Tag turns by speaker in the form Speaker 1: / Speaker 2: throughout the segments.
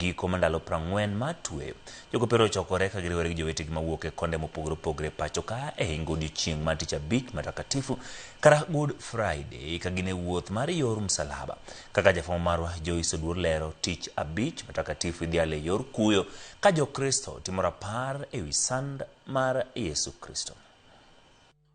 Speaker 1: Giko ma ndalo 40 mar tweyo, jokopere ochokore ka giriwore gi jowetegi mawuok e konde mopogore opogore e pacho ka e hingo odiochieng' mar tich abich matakatifu kata Good Friday ka gin e wuoth mar yor msalaba. Kaka jafwambo marwa Joyce Oduor lero, tich abich matakatifu idhialo e yor kuyo ka jokristo timo rapar e wi sand mar Yesu Kristo.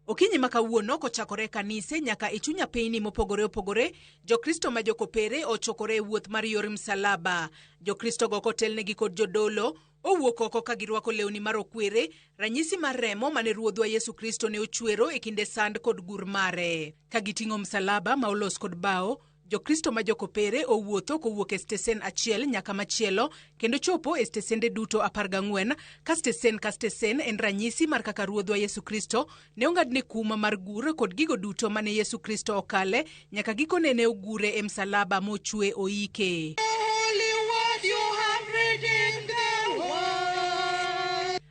Speaker 2: Okinyi ma kawuono kochakore e kanise nyaka e chuny apeyni mopogore opogore, Jokristo ma jokopere ochokore e wuoth mar yor msalaba. Jokristo go kotelnegi kod jodolo, owuok oko ka girwako lewni marokwere, ranyisi mar remo mane Ruodhwa Yesu Kristo ne ochwero e kinde sand kod gur mare. Ka giting'o msalaba ma olos kod bao, Jokristo ma jokopere owuotho kowuok e stesen achiel nyaka machielo kendo chopo e stesende duto 14 ka stesen ka stesen en ranyisi mar kaka Ruodhwa Yesu Kristo ne ong'adne kum mar gur kod gigo duto mane Yesu Kristo okale nyaka gikone ne ogure e msalaba mochwe oike.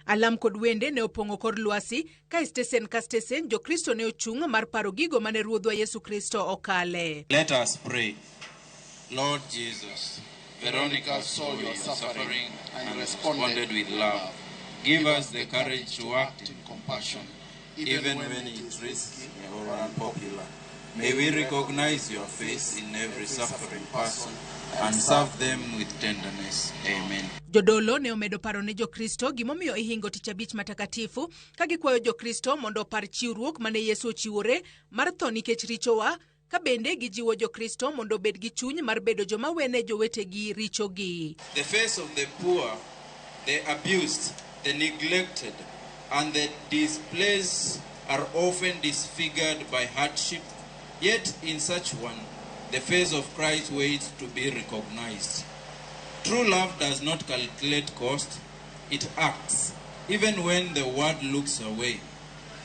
Speaker 2: Alam kod wende ne opong'o kor lwasi ka e stesen ka stesen Jokristo ne ochung' mar paro gigo mane Ruodhwa Yesu Kristo okale.
Speaker 3: Let us pray. Lord Jesus, Veronica saw your suffering and responded with love. Give us the courage to act in compassion, even when it is risky or unpopular. May we recognize your face in every suffering person and serve them with tenderness. Amen.
Speaker 2: Jodolo ne omedo paro ne Jokristo gimomiyo ihingo tich abich matakatifu ka gikwayo Jokristo mondo opar chiwruok mane Yesu ochiwore mar tho nikech richowa, ka bende gijiwo Jokristo mondo obed gi chuny mar bedo joma wene jowetegi richogi.
Speaker 3: The face of the poor, the abused, the neglected, and the displaced are often disfigured by hardship, yet in such one, the face of Christ waits to be recognized. True love does not calculate cost, it acts, even when the world looks away.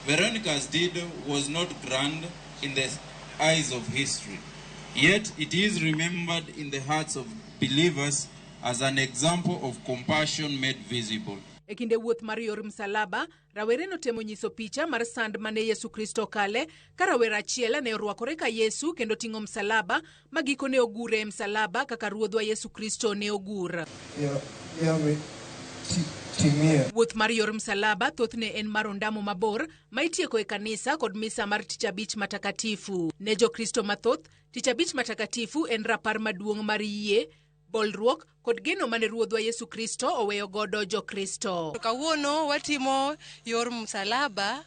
Speaker 3: Veronica's deed was not grand in the eyes of history, yet it is remembered in the hearts of believers as an example of compassion made visible.
Speaker 2: E kinde wuoth mar yor msalaba, rawere notemo nyiso picha mar sand mane Yesu Kristo okale, ka rawera achiel ne orwakore ka Yesu kendo ting'o msalaba, ma gikone ogure e msalaba kaka Ruodhwa Yesu Kristo ne ogur. Wuoth mar yor msalaba thothne en mar ondamo mabor ma itieko e kanisa kod misa mar tich abich matakatifu. Ne Jokristo mathoth, tich abich matakatifu en rapar maduong' mar yie, bolruok kod geno mane Ruodhwa Yesu Kristo oweyo godo Jokristo.
Speaker 4: Kawuono watimo yor msalaba,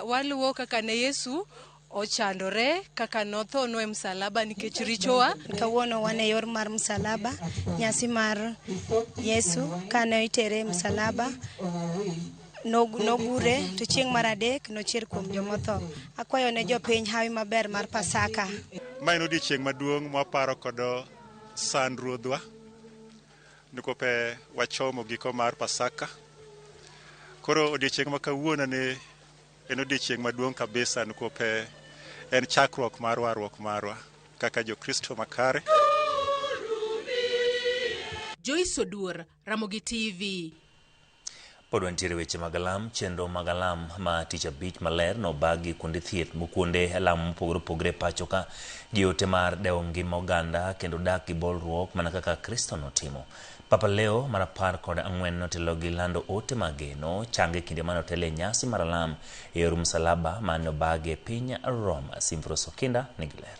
Speaker 4: waluwo kaka ne Yesu ochandore, kaka nothonwa e msalaba nikech richowa.
Speaker 5: Kawuono wan e yor mar msalaba, nyasi mar Yesu kane itere e msalaba, nogure to chieng' mar adek nochier kuom jomotho. Akwayo ne jopiny hawi maber mar Pasaka.
Speaker 6: Ma en odiochieng' maduong' mwaparo kodo sand Ruodhwa nikope wachomo giko mar Pasaka. Koro odiochieng' ma kawuono ni en odiochieng' maduong' kabisa nikope en chakruok mar warruok marwa kaka Jokristo makare.
Speaker 2: Joyce Oduor, Ramogi TV.
Speaker 1: Pod wantiere weche mag alam, chenro mag alam ma tich abich maler nobagi kuonde thieth kuonde lamo mopogore opogore e pacho ka gi ote mar dewo ngima oganda kendo dak gi bolruok mana kaka Kristo notimo. Papa Leo mar 14 notelo gi lando ote mag geno change kinde mane otelo e nyasi mar alam e yor msalaba mane obagi e piny Roma. Simfros Okinda nigi ler.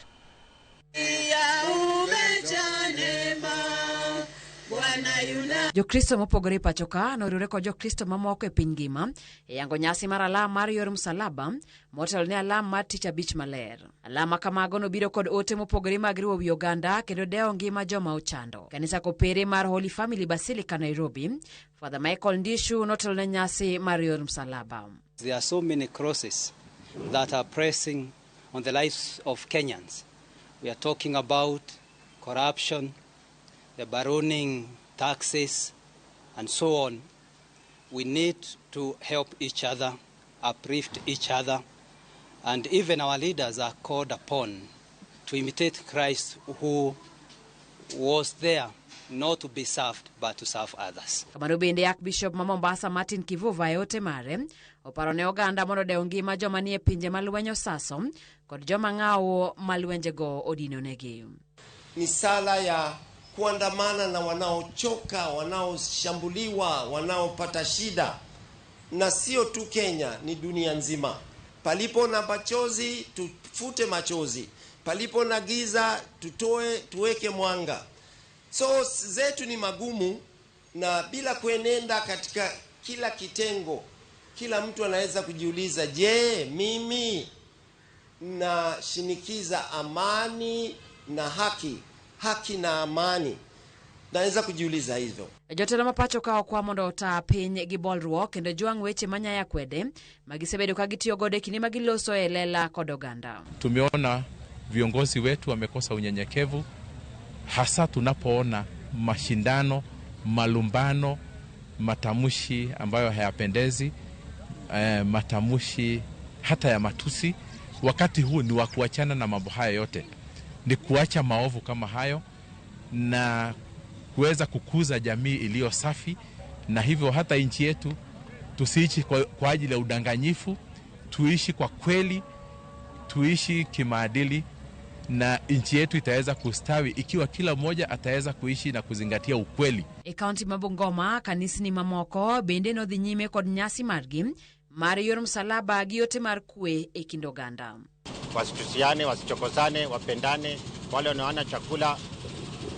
Speaker 7: Jokristo mopogore e pacho ka noriwore kod Jokristo mamoko e piny ngima e yango nyasi mar alam mar yor msalaba motelo ne alam mar tich abich maler. Alam ma kamago nobiro kod ote mopogore mag riwo wi oganda kendo dewo ngima joma ochando. Kanisa kopere mar Holy Family Basilica Nairobi, Father Michael Ndishu notelo ne nyasi mar yor msalaba.
Speaker 8: There are so many crosses that are pressing on the lives of Kenyans. We are talking about corruption, the ballooning taxes, and so on. We need to help each other, uplift each other, and even our leaders are called upon to imitate Christ, who was there not to be served but to serve others.
Speaker 7: Kamano bende Archbishop ma Mombasa Martin Kivuva e ote mare oparo ne oganda mondo odew ngima joma nie pinje ma lweny osaso kod joma ng'awo ma lwenjego odinonegi.
Speaker 9: Ni sala ya kuandamana na wanaochoka, wanaoshambuliwa, wanaopata shida, na sio tu Kenya, ni dunia nzima. Palipo na machozi tufute machozi, palipo na giza tutoe, tuweke mwanga. So zetu ni magumu, na bila kuenenda katika kila kitengo, kila mtu anaweza kujiuliza, je, mimi nashinikiza amani na haki, haki na amani? Naweza kujiuliza hivyo.
Speaker 7: Jotelo ma pacho ka okwa mondo ota piny gi bolruok kendo jwang' weche manyaya kwede ma gisebedo ka gitiyo godo e kinde ma giloso e lela kod oganda.
Speaker 10: Tumeona viongozi wetu wamekosa unyenyekevu, hasa tunapoona mashindano, malumbano, matamshi ambayo hayapendezi, matamshi hata ya matusi. Wakati huu ni wa kuachana na mambo haya yote, ni kuacha maovu kama hayo na kuweza kukuza jamii iliyo safi, na hivyo hata nchi yetu tusiishi kwa ajili ya udanganyifu, tuishi kwa kweli, tuishi kimaadili, na nchi yetu itaweza kustawi ikiwa kila mmoja ataweza kuishi na kuzingatia ukweli.
Speaker 7: E kaunti ma Bungoma, kanisni mamoko bende nodhi nyime kod nyasi margi mar yor msalaba gi ote mar kwe e kind oganda.
Speaker 11: Wasitusiane, wasichokozane, wapendane. Wale wanaona chakula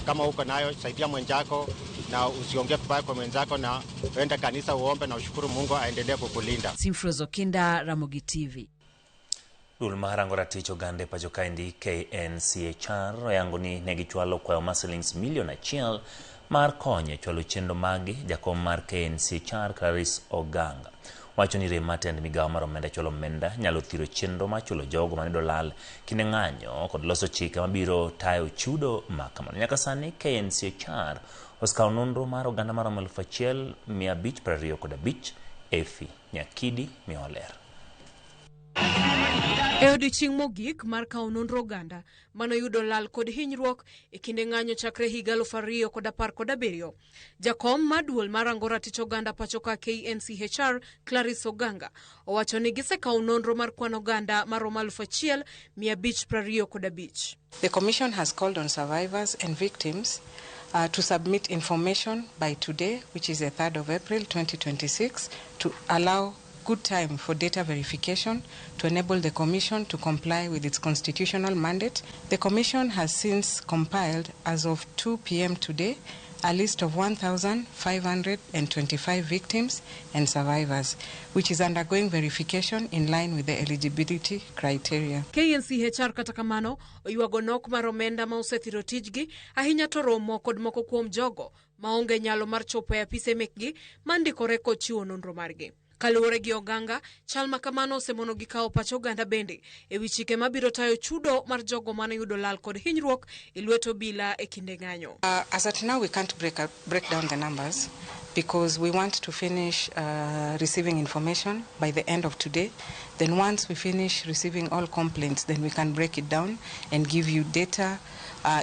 Speaker 11: kama uko nayo, saidia mwenzako na usiongee vibaya kwa mwenzako, na uende kanisa uombe na ushukuru Mungu aendelee kukulinda.
Speaker 7: Simfrozo Kinda, Ramogi TV.
Speaker 1: Duol mar rango ratich oganda e pacho kaendi KNCHR oyango ni ne gichwalo kwayo mar silings milion 1 mar konyo e chwalo chenro magi. Jakom mar KNCHR Clarice Oganga wacho ni rem mar tend migawo mar omenda chwalo omenda nyalo thiro chenro mar chulo jogo maniyudo lal kinde ng'anyo kod loso chike mabiro tayo chudo ma kamano. Nyaka sani KNCHR osekawo nonro mar oganda maromo 1525. Efi Nyakidi miyowa ler.
Speaker 12: E odiechieng' mogik mar kawo nonro oganda manoyudo lal kod hinyruok e kinde ng'anyo chakre higa 2017. Jakom mar duol mar rango ratich oganda pacho ka KNCHR Clarice Oganga owacho ni gisekawo nonro mar kwan oganda maromo 1525.
Speaker 4: The Commission has called on survivors and victims to submit information by today, which is the 3rd of April 2026, to allow good time for data verification to enable the Commission to comply with its constitutional mandate. The Commission has since compiled, as of 2 p.m. today, a list of 1,525 victims and survivors, which is undergoing verification in line with the eligibility criteria.
Speaker 12: KNCHR kata kamano oywago nok mar omenda ma osethiro tijgi ahinya to romo kod moko kuom jogo maonge nyalo mar chopo e apise mekgi mandikore kod chiwo nonro margi. Kaluwore gi Oganga, chal ma kamano osemono gi kawo pach oganda bende ewi chike mabiro tayo chudo mar jogo mane yudo lal kod hinyruok e lwet obila e kinde ng'anyo.
Speaker 4: As at now, we can't break down the numbers because we want to finish receiving information by the end of today. Then once we finish receiving all complaints, then we can break it down and give you data,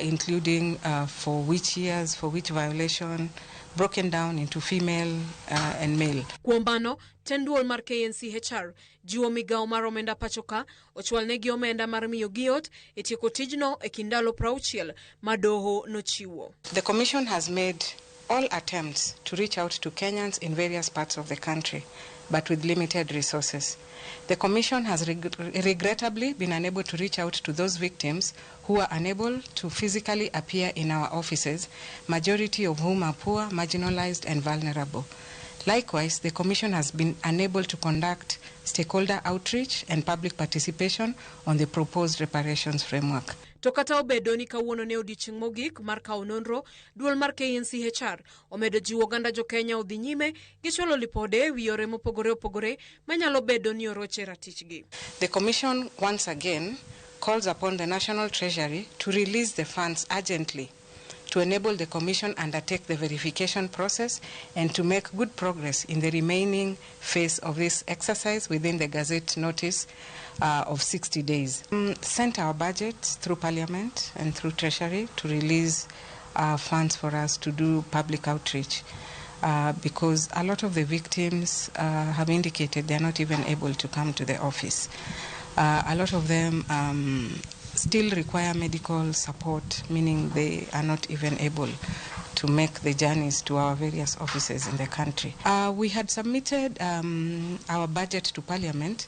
Speaker 4: including for which years, for which violation, broken down into female and male.
Speaker 12: Kuom mano, tend duol mar KNCHR jiwo migawo mar omenda pacho ka ochwalnegi omenda mar miyo gi yot e tieko tijno e kind ndalo 60 ma doho nochiwo.
Speaker 4: The Commission has made all attempts to reach out to Kenyans in various parts of the country, but with limited resources. The Commission has regrettably been unable to reach out to those victims who are unable to physically appear in our offices, majority of whom are poor, marginalized, and vulnerable. Likewise, the Commission has been unable to conduct stakeholder outreach and public participation on the proposed reparations framework.
Speaker 12: To kata obedo ni kawuono ne odiechieng' mogik mar kawo nonro, duol mar KNCHR omedo jiwo oganda jo-Kenya odhi nyime gi chwalo lipode ewi yore mopogore opogore manyalo bedo ni oroche ratichgi.
Speaker 4: The Commission once again calls upon the National Treasury to release the funds urgently to enable the Commission undertake the verification process and to make good progress in the remaining phase of this exercise within the Gazette notice of 60 days. Sent our budget through Parliament and through Treasury to release funds for us to do public outreach, because a lot of the victims have indicated they are not even able to come to the office. A lot of them still require medical support, meaning they are not even able to make the journeys to our various offices in the country. We had submitted our budget to Parliament.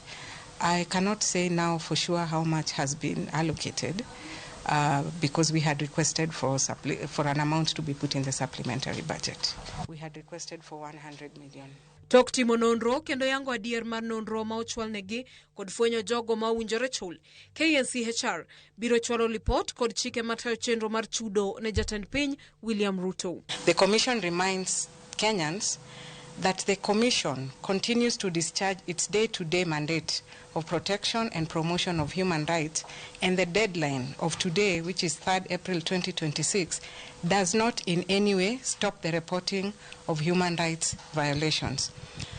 Speaker 4: I cannot say now for sure how much has been allocated because we had requested for an amount to be put in the supplementary budget. We had requested for 100 million.
Speaker 12: Tok timo nonro kendo yango adier mar nonro ma ochwalnegi kod fwenyo jogo ma owinjore chul. KNCHR biro chwalo lipot kod chike matayo chenro mar chudo ne jatend piny William Ruto.
Speaker 4: The Commission reminds Kenyans that the Commission continues to discharge its day-to-day mandate of protection and promotion of human rights, and the deadline of today, which is 3rd April 2026, does not in any way stop the reporting of human rights violations.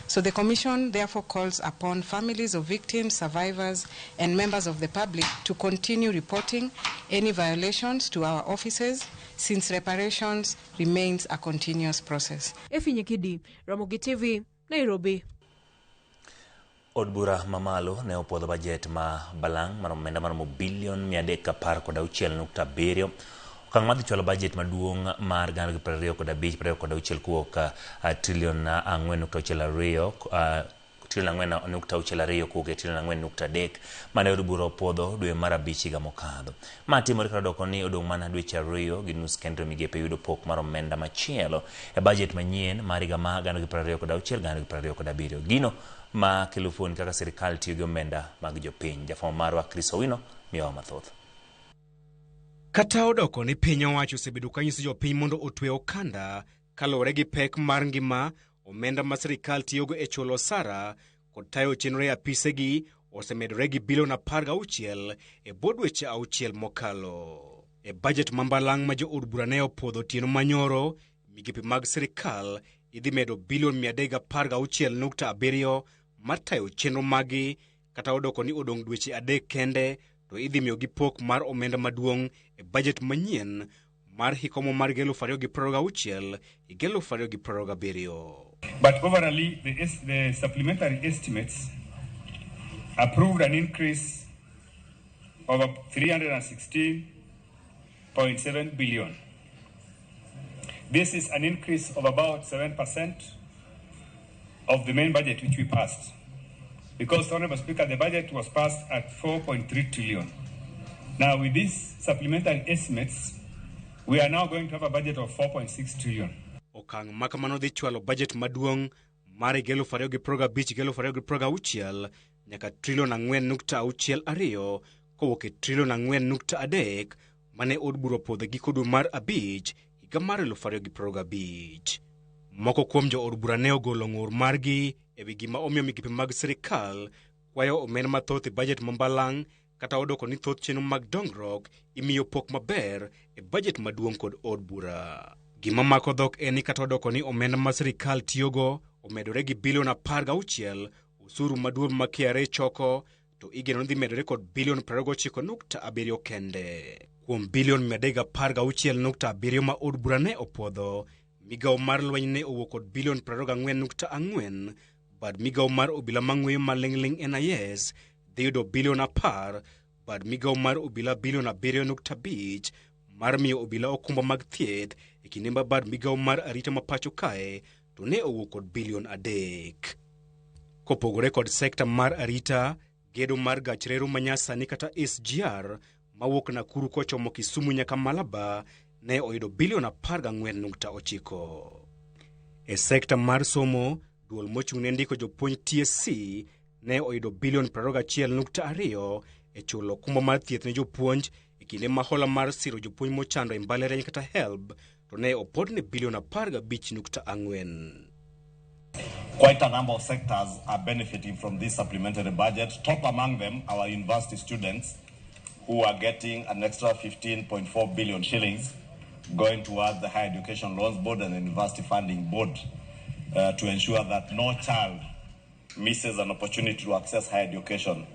Speaker 4: So the Commission therefore calls upon families of victims, survivors, and members of the public to continue reporting any violations to our offices, since reparations remains a continuous process.
Speaker 12: Effie Nyikidi, Ramogi TV, Nairobi.
Speaker 1: Od bura mamalo ne opuodho bajet ma balang' mar omenda maromo bilion 316.7. Okang' madhi chwalo bajet maduong' mar 2025-2026 kowuok trilion 4.62 trilion 4.62 kowuok e trilion 4.3 mane od bura opuodho dwe mar 5 higa mokadho. Ma timore kata doko ni odong' mana dweche 2.5 kende migepe yudo pok mar omenda machielo e bajet manyien mar higa ma 2026-2027. Gino ma kelo fuoni kaka sirikal tiyo gi omenda mag jopiny. Jafwambo marwa Chris Owino miyowa mathoth.
Speaker 13: Kata odoko ni piny owacho osebedo ka nyiso jopiny mondo otwe okanda kaluwore gi pek mar ngima, omenda ma sirikal tiyogo e chulo osara kod tayo chenro e apisegi osemedore gi bilion 16 e bwo dweche 6 mokalo. E bajet ma mbalang' ma jood bura ne opuodho otieno manyoro, migepe mag sirikal idhi medo bilion 316.7 mar tayo chenro magi, kata odoko ni odong' dweche 3 kende to idhi miyogi pok mar omenda maduong' e bajet manyien mar hikomo mar 2026 2027.
Speaker 14: But overall, the supplementary estimates approved an increase of 316.7 billion. This is an increase of about 7% of the main budget which we passed. Because, Honorable Speaker, the budget was passed at 4.3 trillion. Now, with these supplementary estimates, we are now going to have a budget of 4.6 trillion.
Speaker 13: Okang' ma kamano dhi chwalo bajet maduong' mar 2025-2026 nyaka trilion 4.62 kowuok e trilion 4.3 mane od bura opuodho giko dwe mar 5 higa mar 2025. Moko kuom jood bura ne ogolo ng'ur margi ewi gima omiyo migepe mag sirikal kwayo omenda mathoth e bajet ma mbalang' kata odoko ni thoth chenro mag dongruok imiyo pok maber e bajet maduong' kod od bura. Gima mako dhok en ni kata odoko ni omenda ma sirikal tiyogo omedore gi bilion 16, osuru maduong' ma KRA choko to igeno ni dhi medore kod bilion 29.7 kende. Kuom bilion 316.7 ma od bura ne opuodho, migawo mar lweny ne owuok kod bilion 24.4, bad migawo mar obila mang'weyo maling'ling' NIS dhi yudo bilion 10, bad migawo mar obila bilion 7.5 mar miyo obila okumba mag thieth e kinde ma bad migawo mar arita ma pacho kae to ne owuok kod bilion 3. Kopogore kod sekta mar arita, gedo mar gach reru manyasani kata SGR mawuok Nakuru kochomo Kisumu nyaka Malaba ne oyudo bilion 14.9. E sekta mar somo, duol mochung' ne ndiko jopuonj TSC ne oyudo bilion 21.2 e chulo okumba mar thieth ne jopuonj e kinde ma hola mar siro jopuonj mochando e mbalariany kata HELB to ne opodne bilion 15.4.
Speaker 15: Quite a number of sectors are benefiting from this supplementary budget. Top among them, our university students, who are getting an extra 15.4 billion shillings going towards the Higher Education Loans Board and the University Funding Board to ensure that no child misses an opportunity to access higher education.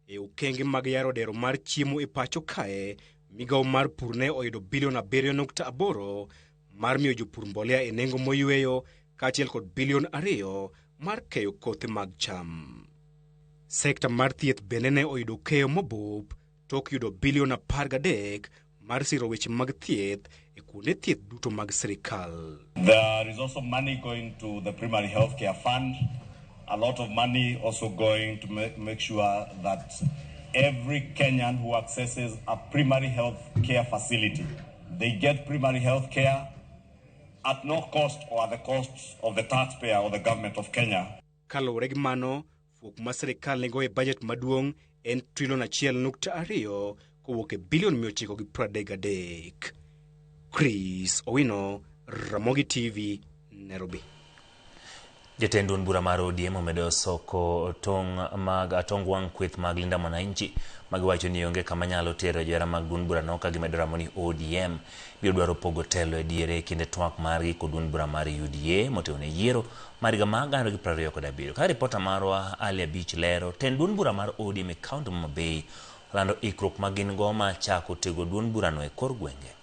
Speaker 13: E okenge mag yaro dero mar chiemo e pacho kae, migawo mar pur ne oyudo bilion 7.8 mar miyo jopur mbolea e nengo moyweyo kaachiel kod bilion 2 mar keyo kothe mag cham. Sekta mar thieth bende ne oyudo keyo mobup Tok yudo bilion 13 mar siro weche mag thieth e kuonde thieth duto mag sirikal.
Speaker 15: There is also money going to the primary health care fund, a lot of money also going to make sure that every Kenyan who accesses a primary health care facility, they get primary health care at no cost or at the cost of the taxpayer or the government of Kenya.
Speaker 13: Kaluwore gi mano, fuok ma sirikal nigo e bajet maduong' en trilion 1.2 kowuok e bilion 933. Chris Owino, Ramogi TV, Nairobi.
Speaker 1: Jatend duond bura mar ODM omedo soko tong' mag atong wang' kweth mag Linda Mwananchi magiwacho ni onge kama nyalo tero johera mag duond burano ka gimedo ramo ni ODM biro dwaro pogo telo e diere kinde twak margi kod duond bura mar UDA motelo ne yiero mar higa mar 2027. Kaka ripota marwa Ali Abich lero, tend duond bura mar ODM e kaunti ma Homa Bay olando ikruok ma gin go mar chako tego duond burano e kor gwenge.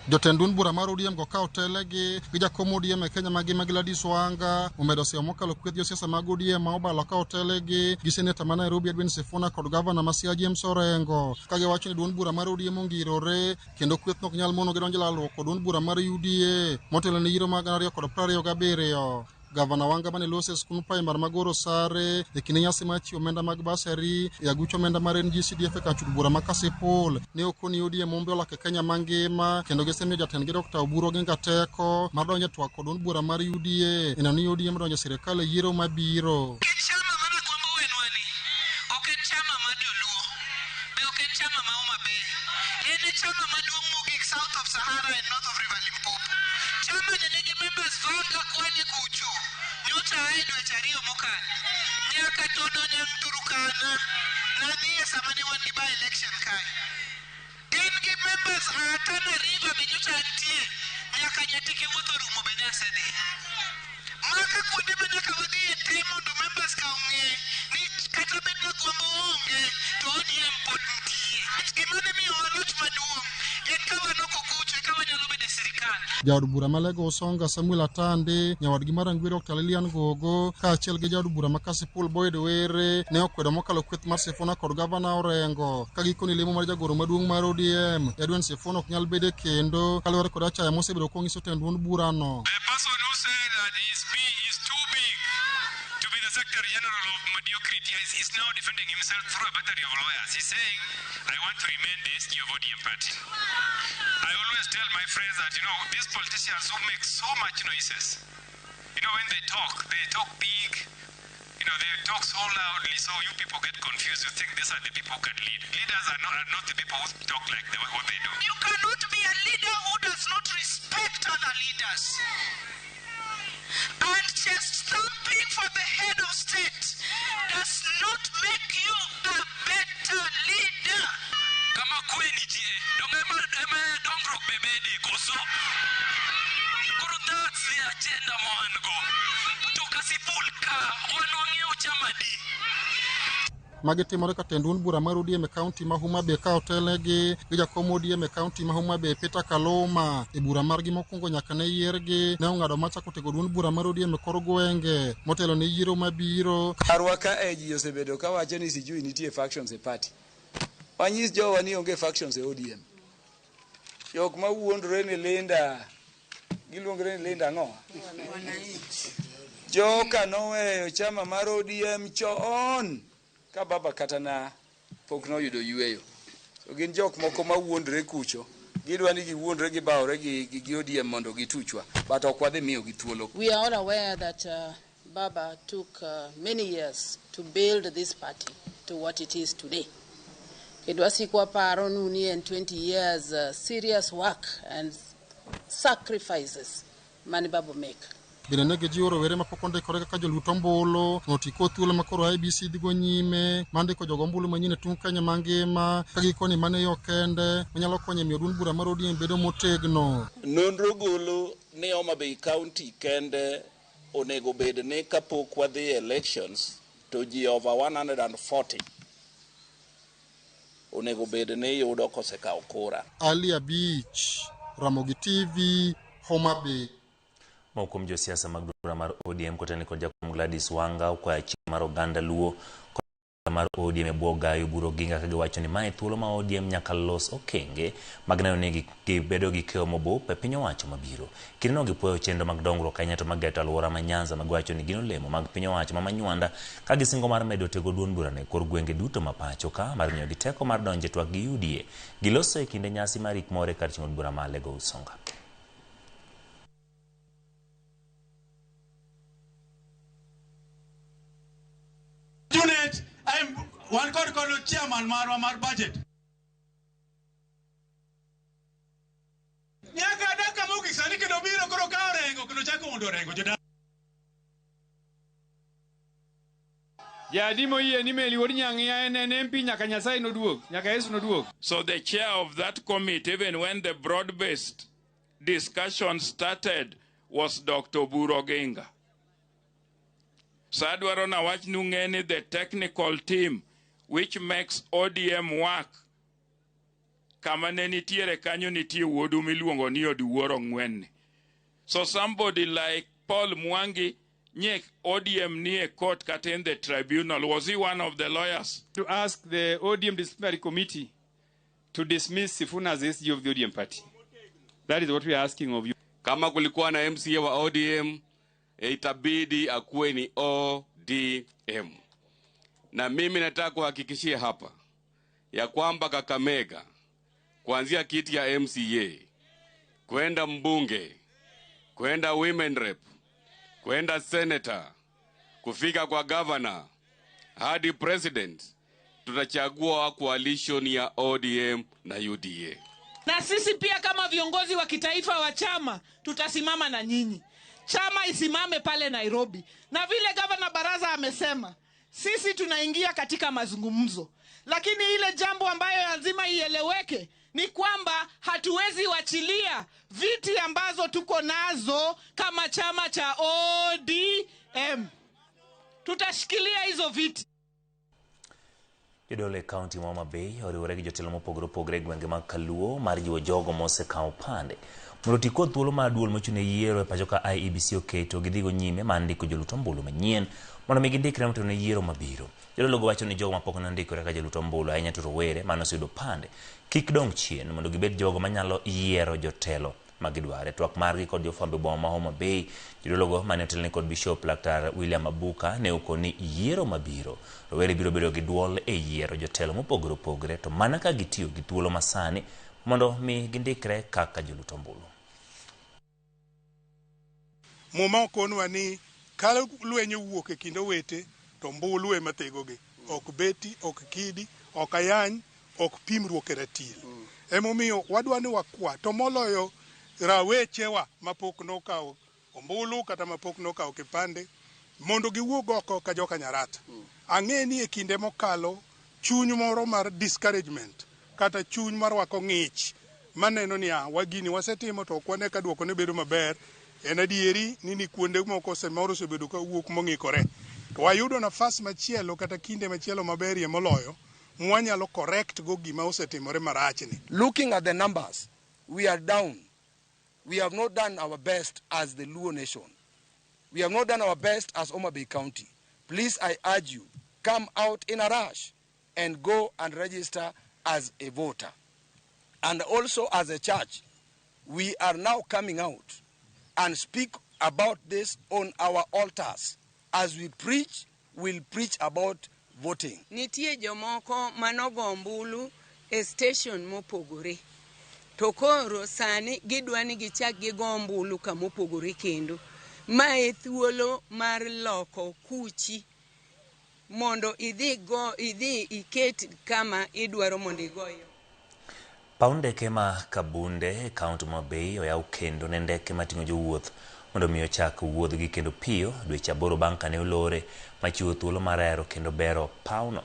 Speaker 16: Jotend duond bura mar ODM go ka otelegi gi jakom ODM e Kenya mangima Gladys Wanga omedo seyo mokalo kweth josiasa mag ODM ma obalo ka otelegi gi seneta ma Nairobi Edwin Sifuna kod gavana ma Siaya James Orengo ka giwacho ni duond bura mar ODM ongirore kendo kweth no ok nyal mono gi donjo lalruok kod duond bura mar UDA motelo ne yiero mag 2027. Gavana Wanga mane loso e skund primar ma Goro Sare e kinde nyasi mar chiwo omenda mag basari e aguch omenda mar NGCDF e kar chud bura ma Kasipul ne okoni ODM Mombe olak e Kenya mangima kendo gisemiyo jatendgi Dr. Oburu Oginga teko mar donjo e twak kod duond bura mar UDA e neno ni ODM donjo e sirikal e yiero mabiro. Jaod bura ma Lego Usonga Samuel Atandi, nyawadgi mar Rangwe Dr. Lilian Gogo, kaachiel gi jaod bura ma Kasipul Boyd Were ne okwedo mokalo kweth mar Sifuna kod gavana Orengo ka gikoni lemo mar jagoro maduong' mar ODM Edwin Sifuna ok nyal bede kendo kaluwore kod achaya mosebedo kong'iso tend duond burano.
Speaker 14: The person who said that his B is too big to be the Secretary General of mediocrity is now defending himself through a battery of lawyers. He's saying, I want to remain the SG of ODM party. I always tell my friends that, these politicians who make so much noises, when they talk big, they talk so loudly, so you people get confused. You think these are the people who can lead. Leaders are not the people who talk like what they do.
Speaker 17: You cannot be a leader who does not respect other leaders. And just thumping for the head of state does not make you a better leader.
Speaker 14: Kama kwe nitie, donge dongruok be bede koso? Koro that's the agenda ma wan go. To Kasipul ka, wan wang'iewo chama di.
Speaker 16: Magi timore ka tend duond bura mar ODM e kaunti ma Homa Bay ka otelnegi gi jakom ODM e kaunti ma Homa Bay Peter Kaluma. E bura margi mokwongo nyaka ne yiergi ne ong'ado mar chako tego duond bura mar ODM e kor gwenge motelo ne yiero mabiro.
Speaker 18: Karwa ka e ji osebedo kawacho ni sijui nitie factions e party. Wanyis jowa ni onge factions e ODM. Jok ma wuondore ni Linda, giluongore ni Linda ang'o? Joka noweyo chama mar ODM chon ka baba kata na pok noyudo yweyo. So gin jok moko ma wuondore kucho, gidwa ni giwuondre gibawore gi ODM mondo gituchwa, but ok wadhi miyogi thuolo.
Speaker 19: We are all aware that Baba took many years to build this party to what it is today. Kendo asiko aparo nu ni en 20 years serious work and sacrifices mane Baba make.
Speaker 16: Bende ne gijiwo rowere mapok ondikore kaka jolut ombulu mondo oti kod thuolo ma koro IEBC dhigo nyime mar ndiko jogo ombulu manyien e tung' Kenya mangima ka gikoni mano e yo kende manyalo konyo e miyo duond bura mar ODM bedo motegno.
Speaker 20: Nonro golo ni Homa Bay County kende onego bed ni kapok wadhi e elections to ji over 140 onego bed ni yudo kosekawo kura.
Speaker 16: Ali Abich, Ramogi TV, Homa Bay.
Speaker 1: Moko kuom josiasa mag bura mar ODM kotelne kod jakom Gladys Wanga okwayo chik mar oganda Luo mar ODM e bwo Gayo Oburu Oginga ka giwacho ni mae thuolo ma ODM nyaka los okenge mag neno ni gibedo gi keo mobup e piny owacho mabiro. Kindeno gipuoyo chenro mag dongruok ahinya to mageto alwora ma Nyanza ma giwacho ni gin olemo mag piny owacho ma Manywanda ka gisingo mar medo tego duond burano e kor gwenge duto ma pacho ka mar miyogi teko mar donjo e twak gi UDA. Giloso e kinde nyasi mar ik moro e kar chung' od bura ma Alego Usonga.
Speaker 21: Junet, I'm wan kod kod chairman marwa mar budget. Nyaka dakika mogik sani kendo biro koro ka orengo kendo chako mondo orengo jodak.
Speaker 22: Jadi moyie ni Meli wuod Nyang'iya en en MP nyaka Nyasaye noduog, nyaka Yesu noduog.
Speaker 20: So the chair of that committee, even when the broad-based discussion started, was Dr. Oburu Oginga. So adwaro na wach nu ng'e ni the technical team which makes ODM work, kama ne nitiere kanyo nitie wuodu miluongo ni Oduor Ong'wen. So somebody like Paul Mwangi nye ODM nie court kata in the tribunal. Was he one of the lawyers?
Speaker 22: To ask the ODM disciplinary committee to dismiss Sifuna as SG of the ODM party. That is what we are asking of you.
Speaker 23: Kama kulikuwa na MCA wa ODM, itabidi akuwe ni ODM. Na mimi nataka kuhakikishia hapa ya kwamba Kakamega kuanzia kiti ya MCA kwenda mbunge, kwenda women rep, kwenda senator, kufika kwa governor hadi president, tutachagua coalition ya ODM na UDA.
Speaker 24: Na sisi pia kama viongozi wa kitaifa wa chama tutasimama na nyinyi. Chama isimame pale Nairobi. Na vile Governor Baraza amesema, sisi tunaingia katika mazungumzo. Lakini ile jambo ambayo lazima ieleweke ni kwamba hatuwezi wachilia viti ambazo tuko nazo kama chama cha ODM. Tutashikilia hizo viti.
Speaker 1: Jodolo e kaunti ma Homa Bay oriwore gi jotelo mopogore opogore e gwenge mag Kaluo mar jiwo jogo mosekawo pande mondo oti kod thuolo mar duol mochung' ne yiero e pacho ka IEBC oketo gidhigo nyime mar ndiko jolut ombulu manyien mondo mi gindikre motelo ne yiero mabiro. Jodologo wacho ni jogo mapok ne ondikore kaka jolut ombulu ahinya to rowere mane oseyudo pande kik dong' chien mondo gibed jogo manyalo yiero jotelo ma gidwaro. E twak margi kod jofwambo e boma ma Homa Bay, jodologo mane otelne kod Bishop Laktar William Abuka ne okoni yiero mabiro rowere biro bedo gi duol e yiero jotelo mopogore opogore to mana ka gitiyo gi thuolo masani mondo mi gindikre kaka jolut ombulu.
Speaker 25: Muma okonwa ni ka lweny owuok e kind owete to ombulu ema thegogi. Ok beti, ok kidi, ok ayany, ok pimruok e ratil. Emomiyo wadwa ni wakwa to moloyo rawechewa mapok nokawo ombulu kata mapok nokawo kipande mondo giwuog oko ka joka Nyarata. Ang'e ni e kinde mokalo chuny moro mar discouragement kata chuny mar rwako ng'ich maneno ni wagini wasetimo to ok wane ka duoko ne bedo maber. En adieri ni kuonde moko samoro osebedo ka wuok mong'ikore. To wayudo nafas machielo kata kinde machielo maberie moloyo mwanyalo correct go gima osetimore marachni.
Speaker 26: Looking at the numbers, we are down. We have not done our best as the Luo nation. We have not done our best as Homa Bay County. Please, I urge you, come out in a rush and go and register as a voter. And also as a church, we are now coming out and speak about this on our altars. As we preach, we'll preach about voting.
Speaker 27: Nitie jomoko manogo ombulu e station mopogore. To koro sani gidwa ni gichak gigo ombulu kamopogore kendo. Ma e thuolo mar loko kuchi mondo idhi iket kama idwaro mondo igoye.
Speaker 1: Paw ndeke ma Kabunde e kaunti ma Bay oyaw kendo ne ndeke mating'o jowuoth mondo mi ochak wuodhgi kendo piyo dweche 8 bang' kane olore machiwo thuolo mar hero kendo bero pawno.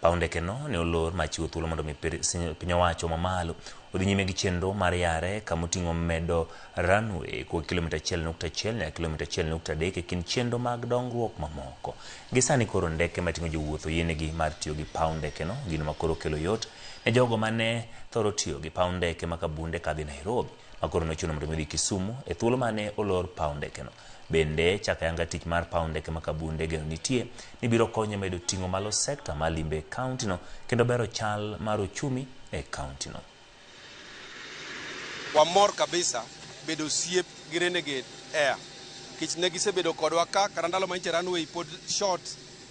Speaker 1: Paw ndekeno ne olor machiwo thuolo mondo mi piny owacho mamalo odhi nyime gi chenro mar yare kamoting'o medo runway kuom kilomita 1.1 nyaka kilomita 1.3 e kind chenro mag dongruok mamoko. Gi sani koro ndeke mating'o jowuoth oyienegi mar tiyo gi paw ndekeno, gino ma koro kelo yot ne jogo mane thoro tiyo gi paw ndeke ma Kabunde kadhi Nairobi. ma koro nochuno mondo mi odhi Kisumu e thuolo mane olor paw ndekeno. Bende chako ayanga tich mar paw ndeke ma Kabunde geno nitie ni biro konyo medo ting'o malo sekta mar limbe e kauntino kendo bero chal mar ochumi e kauntino.
Speaker 2: Wamor kabisa bedo osiep gi Renegade Air nikech ne gisebedo kodwa ka kata ndalo ma nyicha runway pod short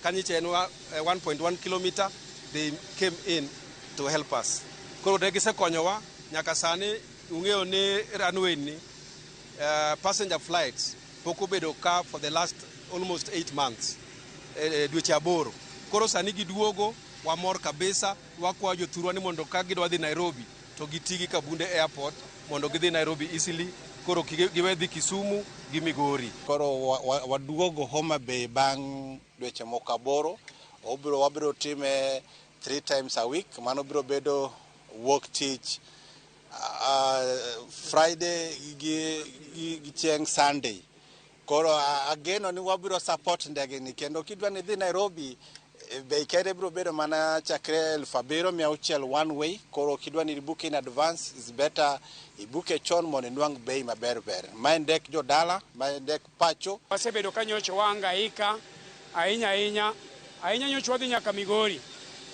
Speaker 2: ka nyicha en 1.1 kilometer they came in to help us. Koro ne gisekonyowa nyaka sani ung'eyo ni runway ni passenger flights pok obedo ka for the last almost 8 months dweche 8. Koro sani giduogo, wamor kabisa, wakwayo jothurwa ni mondo ka gidwa dhi Nairobi to giti gi Kabunde Airport mondo gidhi Nairobi easily, koro giwe dhi Kisumu gi Migori.
Speaker 3: Koro waduogo Homa Bay bang' dweche moko 8, wabiro time 3 times a week, mano biro bedo wuok tich Friday gi chieng' Sunday. Koro ageno ni wabiro support ndege ni kendo kidwa ni dhi Nairobi bei kende biro bedo mana chakre 7,600 one way. Koro kidwa ni book in advance is better ibuke chon mondo inwang' bei maber ber. Ma en ndek jodala, ma en ndek pacho.
Speaker 5: Wasebedo ka nyocha wahangaika ahinya ahinya ahinya, nyocha wadhi nyaka Migori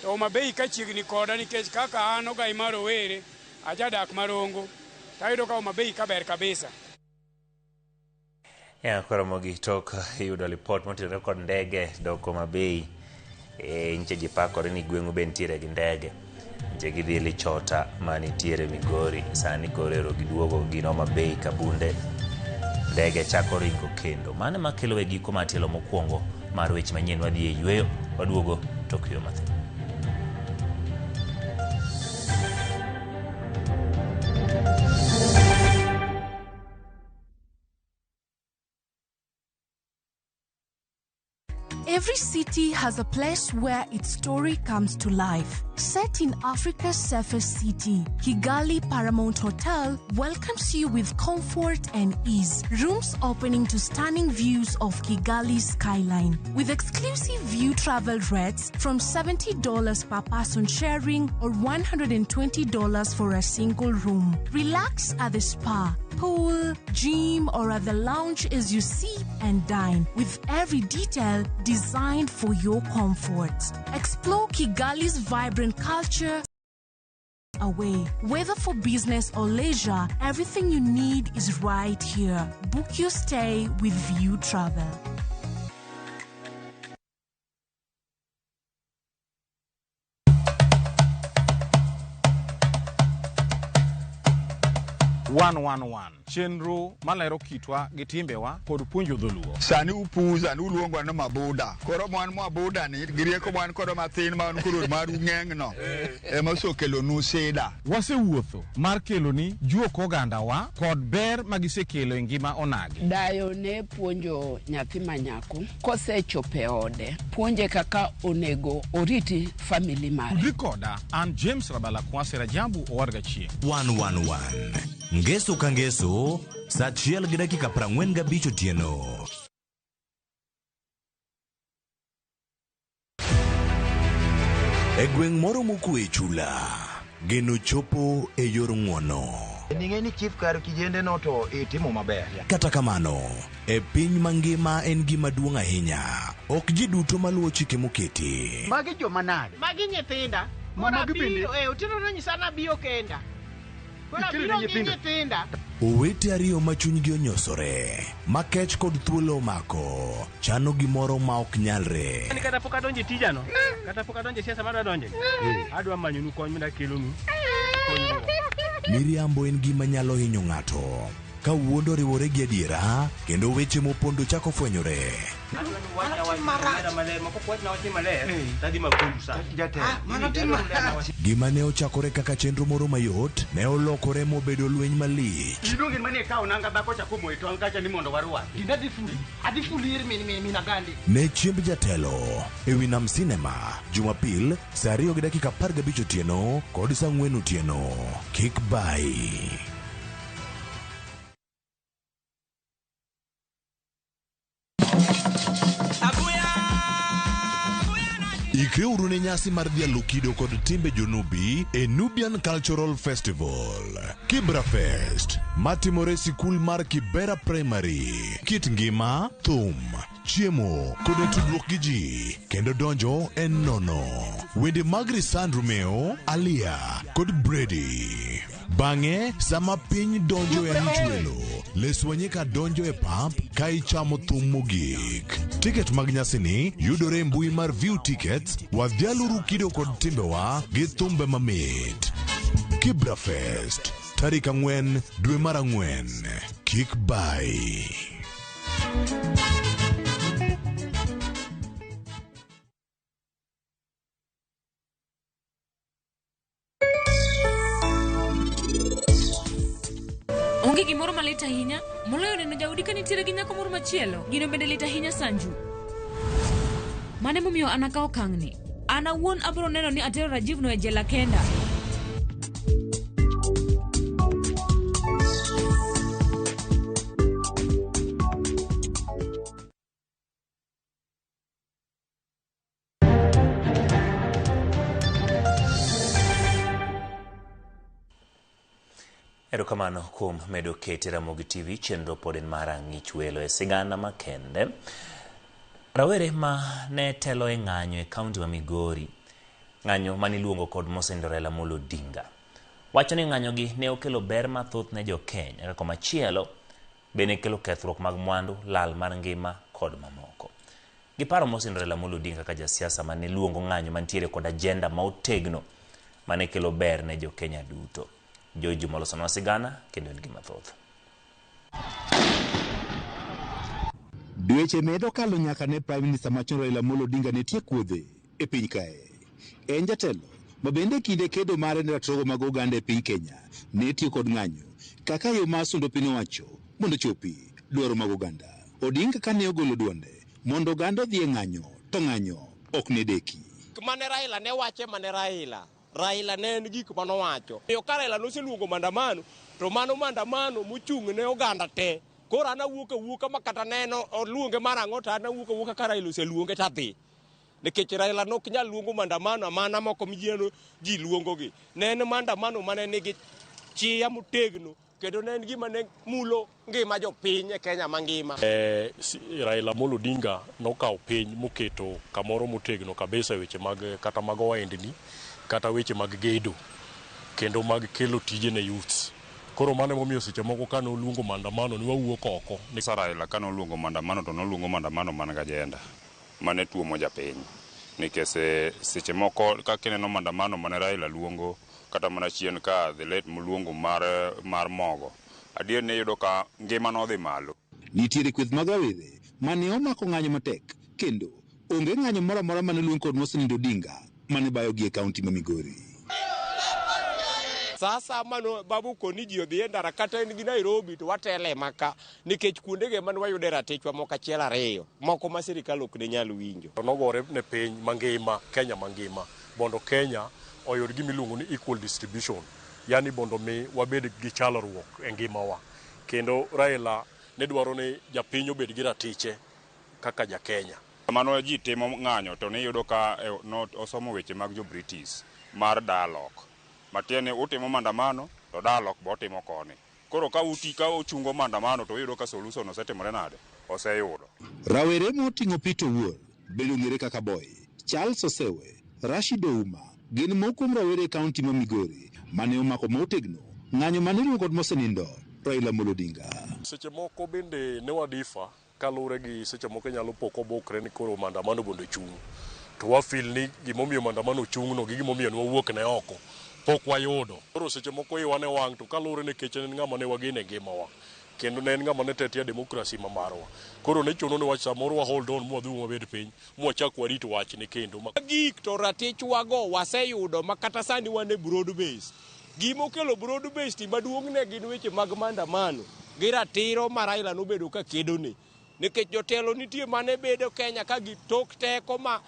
Speaker 5: to Homa Bay ka chiegni koda nikech kaka an ogai mar rowere ajadak marongo tayudo ka Homa Bay ka ber kabisa.
Speaker 1: Ya koro gi tok yudo lipot motenore kod ndege dok Homa Bay, nyicha ji pakore ni gweng'u be nitiere gi ndege. Nyicha gidhi Lichota manitiere Migori, sani koro ero giduogo gin Homa Bay Kabunde, ndege chako ringo kendo. Mano ema kelo e giko mar tielo mokwongo mar weche manyien. Wadhi e yweyo, waduogo tok yweyo mathin.
Speaker 6: Every city has a place where its story comes to life. Set in Africa's safest city, Kigali Paramount Hotel welcomes you with comfort and ease. Rooms opening to stunning views of Kigali's skyline. With exclusive view travel rates from $70 per person sharing or $120 for a single room. Relax at the spa, pool, gym, or at the lounge as you sip and dine, with every detail designed for your comfort. Explore Kigali's vibrant culture away. Whether for business or leisure, everything you need is right here. Book your stay with View Travel.
Speaker 8: One chenro malero kitwa gi timbewa kod puonjo dholuo.
Speaker 9: Sani upuza ni uluongo ni mabuda. Koro mwan mabuda ni gi rieko mwan kodo mathin ma wan koro maru ng'eng'no ema osekelonu sida.
Speaker 8: Wasewuotho mar keloni juok ogandawa kod ber magisekelo e ngima onagi.
Speaker 10: Dayo ne puonjo nyathi manyako kosechopo e ode, puonje kaka onego oriti family mare.
Speaker 8: Tudri koda an James Rabala Kwasi Rajabu Owadga Chieng'.
Speaker 28: 111 Ngeso ka ngeso saa 1:45 otieno. E gweng' moro mokwe e chula, geno chopo e yor ng'uono.
Speaker 29: Ning'e ni chief kar kijende no to itimo maber.
Speaker 28: Kata kamano, e piny mangima en gima duong' ahinya. Ok ji duto maluwo chike moketi.
Speaker 30: Magi joma nade?
Speaker 24: Magi nyithinda.
Speaker 30: Magi bende?
Speaker 24: Otieno nonyisa nabiyo kenda. Koro abiro gi nyithinda.
Speaker 28: Owete ariyo ma chunygi onyosore, ma kech kod thuolo omako, chano gimoro ma ok nyalre.
Speaker 31: Kata pok adonjo e tijano, kata pok adonjo e siasa madwa donje, adwa manyonu kony mondo akelonu.
Speaker 28: Miriambo en gima nyalo hinyo ng'ato. Ka wuond oriwore gi adiera, kendo weche mopondo chako fwenyore. Gima ne ochakore kaka chenro moro mayot, ne olokore mobedo lweny malich.
Speaker 30: Iluongi mane ikawo nanga dhako cha komoyo tong' kacha ni mondo warwaki. Adhi fuli ir min Agandi.
Speaker 28: Ne chiemb jatelo e wi Nam Cinema, Jumapil, saa 2:15 otieno kod saa 4 otieno. Kik bai. Ikreuru ne nyasi mar dhialo kido kod timbe jonubi e Nubian Cultural Festival. Kibra Fest matimore e sikul mar Kibera Primary. Kit ngima, thum, chiemo kod tudruok gi ji kendo donjo en nono. Wende mag Risan Romeo, Alia kod Brady. Bang'e sama piny donjo e ang'ich Les Wanyika donjo e pap ka ichamo thum mogik. Tiket mag nyasini yudore e mbui mar View Tickets. Wadhialuru kido kod timbewa gi thumbe mamit. Kibra Fest, tarik 4 dwe mar 4. Kik bai.
Speaker 4: Onge gimoro malit ahinya moloyo neno jaodi ka nitiere gi nyako moro machielo. Gino bende lit ahinya Sanju. Mano emomiyo an akawo okang'ni. An awuon abiro neno ni atero Rajiv no e jela kenda.
Speaker 1: Erokamano kuom medo kete Ramogi TV chenro pod en mar ang'ich welo e sigana makende. Rawere ma ne telo e ng'anyo e kaunti ma Migori, ng'anyo mane iluongo kod Mosendo Raila Amolo Odinga, wacho ni ng'anyogi ne okelo ber mathoth ne jo Kenya, ka komachielo bende kelo kethruok mag mwandu, lal mar ngima kod mamoko. Giparo Mosendo Raila Amolo Odinga kaka jasiasa mane luongo ng'anyo mantiere kod ajenda ma otegno mane kelo ber ne jo Kenya duto. Joy Juma olosonwa sigana kendo en gi mathoth.
Speaker 7: Dweche medo kalo nyaka ne Prime Minister machon Raila Amolo Odinga ne tiek wuodhe e piny kae. En jatelo ma bende kinde kedo mare ne ratiro mag oganda e piny Kenya ne tiyo kod ng'anyo kaka yo mar sundo piny owacho mondo ochopi dwaro mag oganda. Odinga kane ogolo duonde mondo oganda odhi e ng'anyo to ng'anyo ok ne deki.
Speaker 11: Mane Raila ne wache mane Raila. Raila ne en gik manowacho. Omiyo ka Raila noseluongo maandamano, to mano maandamano mochung' ne oganda te. Koro an awuok awuoka ma kata neno oluonge mar ang'o to an awuok awuoka ka Raila oseluonge to adhi. Nikech Raila ne ok nyal luongo maandamano amana moko mijieno ji luongogi. Ne en maandamano mane nigi chia motegno kendo ne en gima ne mulo ngima jopiny e Kenya mangima.
Speaker 12: Raila Amolo Odinga nokawo piny moketo kamoro motegno kabisa e weche mag kata mag ohendni kata weche mag gedo kendo mag kelo tije ne youths. Koro mano emomiyo seche moko kane oluongo maandamano ni wawuok oko.
Speaker 13: Sa Raila kane oluongo maandamano to noluongo maandamano man gi agenda mane tuomo japiny. Nikech seche moko kaka ineno maandamano mane Raila luongo kata mana chien ka the late moluongo mar mogo. Adier ni iyudo ka ngima nodhi malo.
Speaker 7: Nitiere kweth mag rawere mane omako ng'anyo matek kendo onge ng'anyo moro amora mane oluong kod Mosenindo Odinga mane bayogi e kaunti ma Migori.
Speaker 11: Sasa mano babu koni ji odhi e ndara kata en gi Nairobi to watele maka nikech kuondege mane wayude ratichwa moko achiel ariyo moko ma sirikal ok ne nyal winjo.
Speaker 12: To nogore ne piny mangima, Kenya mangima, mondo Kenya oyud gima iluongo ni equal distribution, yani mondo mi wabed gi chalruok e ngimawa. Kendo Raila ne dwaro ni japiny obed gi ratiche kaka ja Kenya.
Speaker 13: Mano ji timo ng'anyo to niyudo ka no osomo weche mag jo British mar dialogue. Matiende utimo maandamano to dialogue bo otimo koni. Koro ka uti ka uchungo maandamano to uyudo ka solution osetimore nade? Oseyudo.
Speaker 7: Rawere moting'o Peter Owuor bende ong'ere kaka Boy, Charles Osewe, Rashid Ouma gin moko kuom rawere e kaunti ma Migori mane omako motegno ng'anyo mane iluongo kod mosenindo Raila Amolo Odinga.
Speaker 12: Seche moko bende ne wadifa kaluwore gi seche moko inyalo po kobukre ni koro maandamano mondo ochung'. To wa feel ni gimomiyo maandamano ochung'no gi gimomiyo ne wawuok ne oko pok wayudo. Koro seche moko iwa ne wang' to kaluwore nikech en ng'ama ne wageno e ngimawa. Kendo ne en ng'ama ne tetea demokrasi ma marwa. Koro ne chuno ni wach samoro wa hold on mwadhi wabed piny mwachak warit wachni kendo.
Speaker 11: Gik to ratichwago waseyudo ma kata sani wan e broad base. Gima okelo broad base maduong' ne gin weche mag maandamano gi ratiro ma Raila nobedo ka kedone. Nikech jotelo nitie mane bedo Kenya ka gi tok teko ma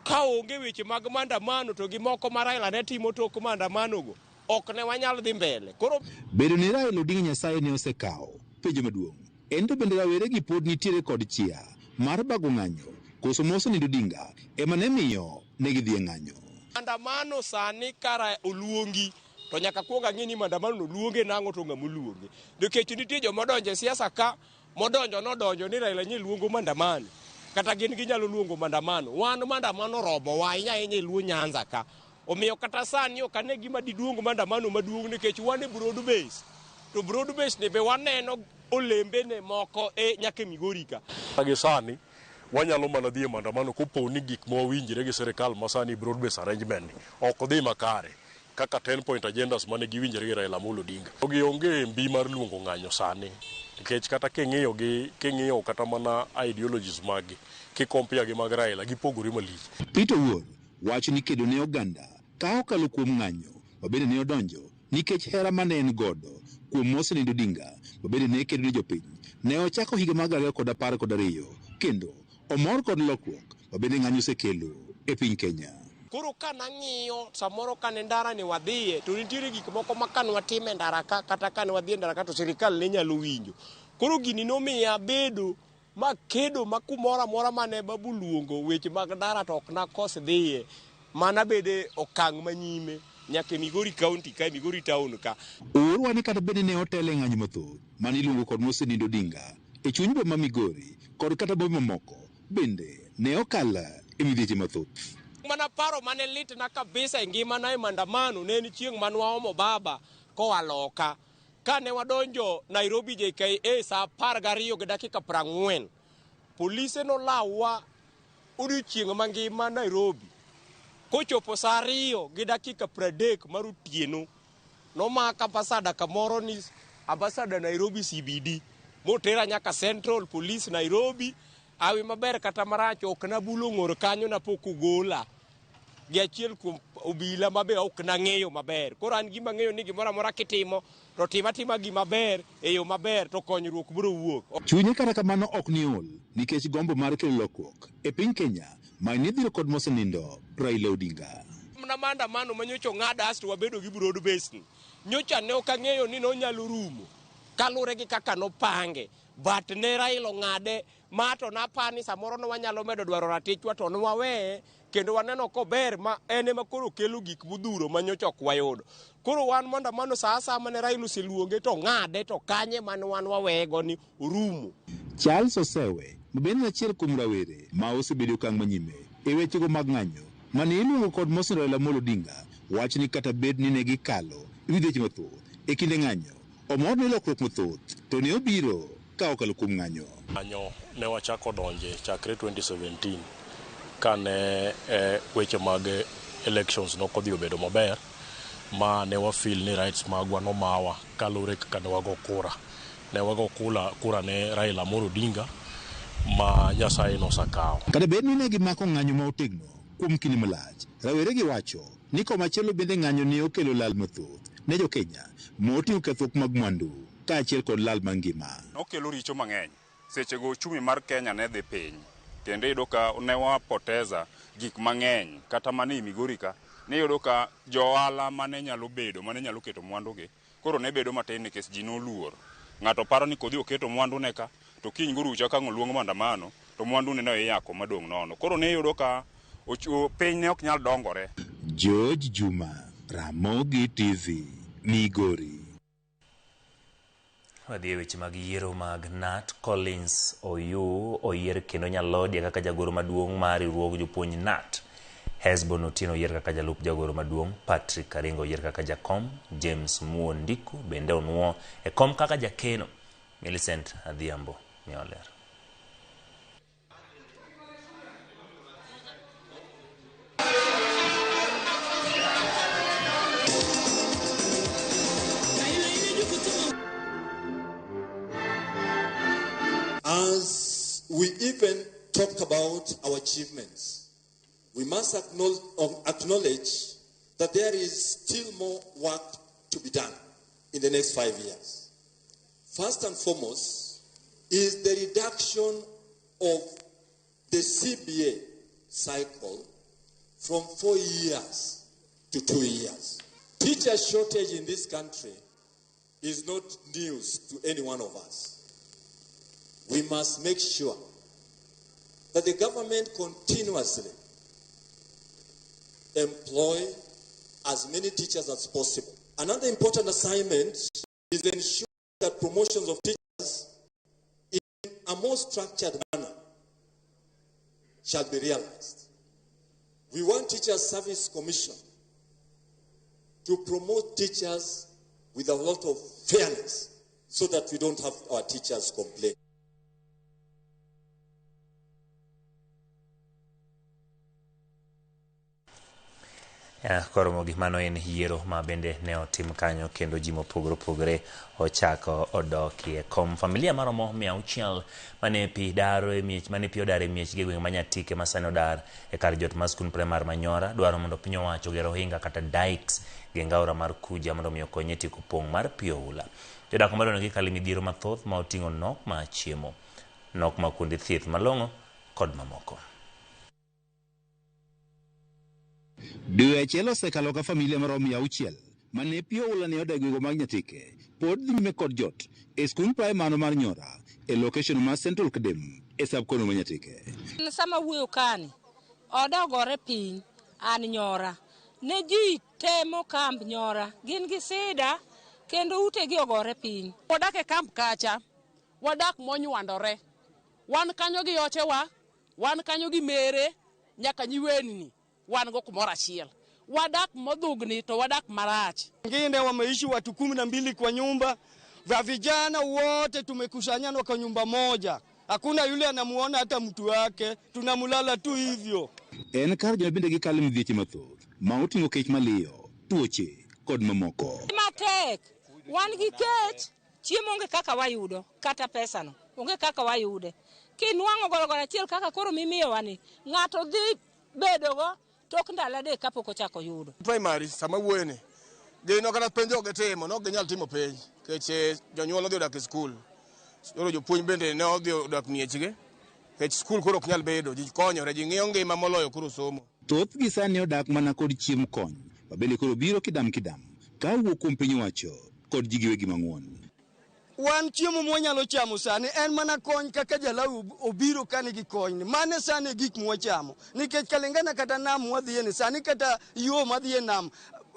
Speaker 11: ka onge weche mag maandamano to gi moko ma Raila ne timo tok maandamano go ok ne wanyal dhi mbele. Koro
Speaker 7: Bedo ni Raila Odinga Nyasaye ne osekawo penjo maduong' en to bende rawere gi pod nitiere kod chia mar bago ng'anyo. Koso Mosenindo Odinga ema ne miyo ne gidhi e ng'anyo.
Speaker 11: Maandamano sani kara oluongi to nyaka kuong ang'e ni maandamano no luonge nang'o to ng'ama oluonge. Nikech nitie joma odonjo e siasa ka modonjo nodonjo ni Raila nye luongo maandamano. Kata gin ginyalo luongo maandamano. Wan maandamano oromowa ahinya ahinya e Luo Nyanza ka. Omiyo kata sani ok ane gima diduong maandamano maduong' nikech wan e broad base. To broad base ni be waneno olembene moko e nyaka e Migori ka.
Speaker 12: Gi sani wanyalo mana dhi e maandamano kopo ni gik ma wawinjre gi sirikal masani broad base arrangement ni ok dhi makare kaka 10 point agendas mane giwinjre gi Raila Amolo Odinga. Jogi onge e mbi mar luongo ng'anyo sani nikech kata king'iyo gi king'iyo kata mana ideologies mag gi ki compare gi mag Raila gipogore malich.
Speaker 7: Peter Owuor wacho ni kedo ne oganda ka okalo kuom ng'anyo ma bende ne odonjo nikech hera mane en godo kuom Mosenindo Odinga ma bende ne kedo ne jopiny ne ochako higa mag 2012 kendo omor kod lokruok ma bende ng'anyo osekelo e piny Kenya.
Speaker 11: Koro ka nang'iyo samoro kane ndara ni wadhiye to nitiere gik moko ma kane watimo e ndara ka kata kane wadhi e ndara ka to sirikal ne nyalo winjo. Koro gini nomiya abedo makedo ma kumoro amora mane babu luongo weche mag ndara to ok nakos dhiye mana bede okang' manyime nyaka e Migori County ka e Migori town ka.
Speaker 7: Oorwa ni kata bende ne otelo e ng'anyo mathoth mane iluongo kod Mosenindo Odinga e chuny boma Migori kod kata bombe mamoko bende ne okalo e midhieche mathoth.
Speaker 11: Mana paro mane litna kabisa e ngimana e maandamano ne en chieng' mane waomo baba koa loka. Kane wadonjo Nairobi JKIA saa 12:40, polise nolawa odiochieng' mangima Nairobi. Kochopo saa 2:30 mar otieno, nomaka ambassador kamoro ni ambassador Nairobi CBD, motera nyaka Central Police Nairobi. Awi maber kata marach ok nabulo ng'or kanyo napok ogola gi achiel kuom obila mabe ok nang'eyo maber. Koro an gima ang'eyo ni gimoro amora kitimo to tim atima gima ber e yo maber to konyruok biro wuok.
Speaker 7: Chunye kata kamano ok ni ol nikech gombo mar kelo lokruok e piny Kenya ma nidhiro kod mosenindo Raila Odinga.
Speaker 11: Mana maandamano manyocha ong'ad asto wabedo gi broad base ni. Nyocha ne ok ang'eyo ni nonyalo rumo kaluwore gi kaka nopange. But ne Raila ong'ade ma to napani samoro ne wanyalo medo dwaro ratichwa to nwaweye kendo waneno kober ma en ema koro kelo gik modhuro ma nyocha ok wayudo. Koro wan maandamano sa asaya mane Raila oseluonge to ng'ade to kanye mane wan waweye ni orumo.
Speaker 7: Charles Osewe ma bende en achiel kuom rawere ma osebedo okang' manyime e wechego mag ng'anyo mane iluongo kod Mosenindo Raila Amolo Odinga wacho ni kata bed ni ne gikalo e midhieche mathoth e kinde ng'anyo omor ni lokruok mathoth to ne obiro ka okalo kuom ng'anyo.
Speaker 12: Ng'anyo ne wachako donje chakre 2017 kane weche mag elections nokodhi obedo maber ma ne wa feel ni rights magwa nomawa kaluwore kaka ne wago kura. Ne wago kura ne Raila Amolo Odinga ma Nyasaye nosakawo.
Speaker 7: Kata bed ni ne gimako ng'anyo ma otegno kuom kinde malach, rawere gi wacho ni komachielo bende ng'anyo ne okelo lal mathoth ne jokenya moting'o kethruok mag mwandu kaachiel kod lal mar ngima.
Speaker 13: Nokelo richo mang'eny. Sechego uchumi mar Kenya ne dhi piny. Kendo iyudo ka ne wapoteza gik mang'eny kata mana e Migori ka niyudo ka jo ohala mane nyalo bedo mane nyalo keto mwandugi koro ne bedo matin nikech ji noluor. Ng'ato paro ni kodhi oketo mwandune ka to kiny gorucha ka ang' oluong maandamano to mwandune no iyako madong' nono. Koro niyudo ka piny ne ok nyal dongore.
Speaker 7: George Juma, Ramogi TV, Migori.
Speaker 1: Wadhi e weche mag yiero mag KNUT. Collins Oyu oyier kendo Nyalodia kaka jagoro maduong' mar riwruog jopuonj KNUT. Hesbon Otieno oyier kaka jalup jagoro maduong', Patrick Aringo oyier kaka jakom, James Muo Ndiku bende onuo e kom kaka jakeno. Millicent Adhiambo miyo ler.
Speaker 14: As we even talk about our achievements, we must acknowledge that there is still more work to be done in the next 5 years. First and foremost is the reduction of the CBA cycle from 4 years to 2 years. Teacher shortage in this country is not news to any one of us. We must make sure that the government continuously employ as many teachers as possible. Another important assignment is ensure that promotions of teachers in a more structured manner shall be realized. We want Teachers Service Commission to promote teachers with a lot of fairness so that we don't have our teachers complain.
Speaker 1: Koromo gi mano en yiero ma bende ne otim kanyo kendo ji mopogore opogore ochako odokie kom. Familia maromo 600 mane pi daro e miech mane pi odar e miechgi e gweng' ma Nyatike ma sani odar e kar jot mar skund primar Manyora dwaro mondo piny owacho oger ohinga kata dikes geng aora mar Kuja mondo mi okony e tieko pong' mar pi oula. Jodak omedo ni gikalo e midhiero mathoth ma oting'o nok mar chiemo, nok mar kuonde thieth malong'o kod mamoko.
Speaker 7: Dwe achiel osekalo ka familia maromo 600 mane pi oula ne odak e gwenge mag Nyatike pod dhi nyime kod jot e skund primar mar Nyora e location mar Central Kadem e sub-county ma Nyatike.
Speaker 15: Sama wuoyo kani, oda ogore piny, an Nyora. Ne ji temo kamb Nyora, gin gi sida kendo utegi ogore piny.
Speaker 16: Wadak e kamp kacha, wadak monywandore. Wan kanyo gi ochewa, wan kanyo gi mere, nyaka nyiwenni. Wan go kumoro achiel. Wadak modhugni to wadak marach.
Speaker 17: Wengine wameishi watu 12 kwa nyumba, vya vijana wote tumekusanyana kwa nyumba moja. Hakuna yule anamuona hata mtu wake, tunamulala tu hivyo.
Speaker 7: En kar joma bende gikalo midhieche mathoth ma oting'o kech maliyo, tuoche kod mamoko.
Speaker 15: Matek, wan gi kech, chiemo onge kaka wayudo, kata pesa no onge kaka wayude. Kinwang'o gorogoro achiel kaka koro mimiyowani, ng'ato dhi bedogo tok ndalo 3 kapok ochako yudo.
Speaker 18: Primary sama wuoyo ni, gino kata penj ok gitimo, ne ok ginyal timo penj nikech jonyuol odhi odak e skul. Koro jopuonj bende ne odhi odak miechgi nikech skul koro ok nyal bedo, ji konyore, ji ng'iyo ngima moloyo koro somo.
Speaker 7: Thothgi sani odak mana kod chiemb kony, ma bende koro biro kidam kidam ka owuok kuom piny owacho kod ji giwegi mang'won.
Speaker 17: Wan chiemo mwanyalo chamo sani en mana kony kaka Jalawi obiro ka nigi kony. Mane sani e gik mwachamo. Nikech kalingana kata nam mwadhiye ni sani kata yo madhi e nam,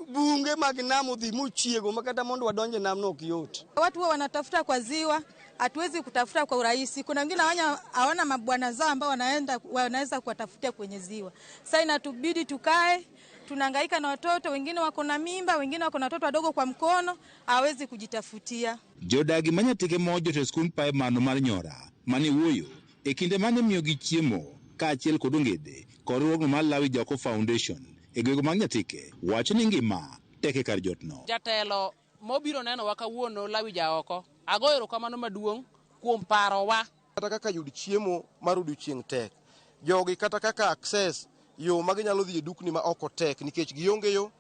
Speaker 17: bunge mag nam odhi mochiego ma kata mondo wadonje nam no ok yot.
Speaker 19: Watu huwa wanatafuta kwa ziwa, hatuwezi kutafuta kwa urahisi. Kuna wengine hawana mabwana zao ambao wanaweza kuwatafutia kwenye ziwa. Sasa inatubidi tukae, tunahangaika na watoto, wengine wako na mimba, wengine wako na watoto wadogo kwa mkono, hawezi kujitafutia.
Speaker 7: Jodagi ma Nyatike mojo to skund primar mar Nyora mane wuoyo e kinde mane miyogi chiemo kaachiel kod ongede kod riwruogno mar Lawi Jaoko Foundation e gwenge mag Nyatike wacho ni ngima tek e kar jotno.
Speaker 16: Jatelo mobiro nenowa kawuono Lawi Jaoko, agoyo erokamano maduong' kuom parowa.
Speaker 2: Kata kaka yud chiemo mar odiochieng' tek, jogi kata kaka access yo ma ginyalo dhi e dukni ma oko tek nikech gionge yo.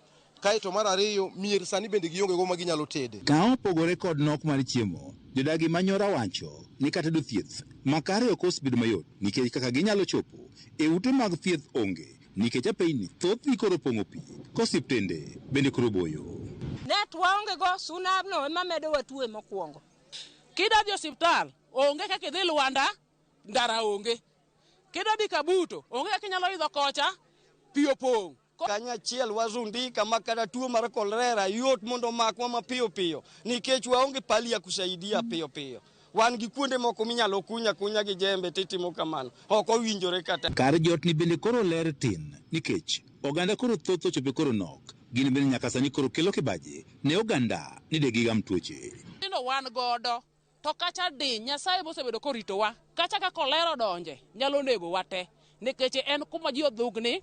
Speaker 2: Kaeto mar ariyo, mier sani bende gionge go ma ginyalo tede.
Speaker 7: Ka opogore kod nok mar chiemo, jodagi ma Nyora wacho ni kata yudo thieth makare ok osebedo mayot nikech kaka ginyalo chopo e ute mag thieth onge nikech apeyni thothgi koro opong'o pi kosiptende bende koro boyo.
Speaker 15: Net waonge go, sunano ema medowa tuo mokwongo.
Speaker 16: Kidwa dhi osiptal, onge kaka idhi Luanda, ndara onge. Kidwa dhi Kabuto, onge kaka inyalo idho kocha, pi opong'.
Speaker 17: Kanyachiel wazundika ma kata tuo mar kolera yot mondo omakwa mapiyo piyo nikech waonge pali ya kusaidia piyo piyo. Wan gi kuonde moko minyalo kunya kunya gi jembe titimo kamano, ok owinjore kata.
Speaker 7: Kar jotni bende koro ler tin nikech oganda koro thoth ochopo koro nok. Gin bende nyaka sani koro kelo kibaji ne oganda ni de gigam tuoche.
Speaker 16: Nyithindo wan godo to kacha di Nyasaye mosebedo koritowa, kacha ka kolera odonje nyalo nego wa te nikech en kuma ji odhugni,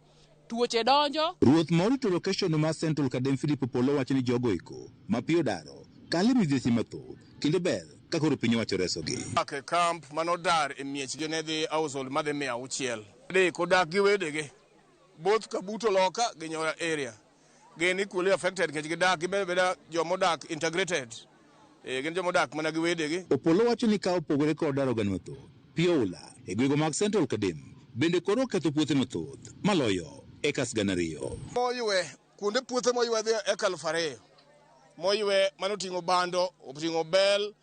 Speaker 16: tuoche donjo.
Speaker 7: Ruoth morito location mar Central Kadem Philip Opollo wacho ni jogo eko ma pi odaro kalo e midhieche mathoth kendo ber ka koro piny owacho resogi.
Speaker 18: Dak e camp manodar e miechgi ne dhi household madhi 600. Adek odak gi wedegi, both Kabuto loka gi Nyora area. Gin equally affected nikech gidak gibedo abeda jomodak integrated. Gin jomodak mana gi wedegi.
Speaker 7: Opollo wacho ni ka opogore kod daro oganda mathoth, pi oula e gwenge mag Central Kadem bende koro oketho puothe mathoth maloyo acres 2,000.
Speaker 18: Moywe kuonde puothe moywe dhi eka 2,000. Moywe mano oting'o bando, oting'o bel,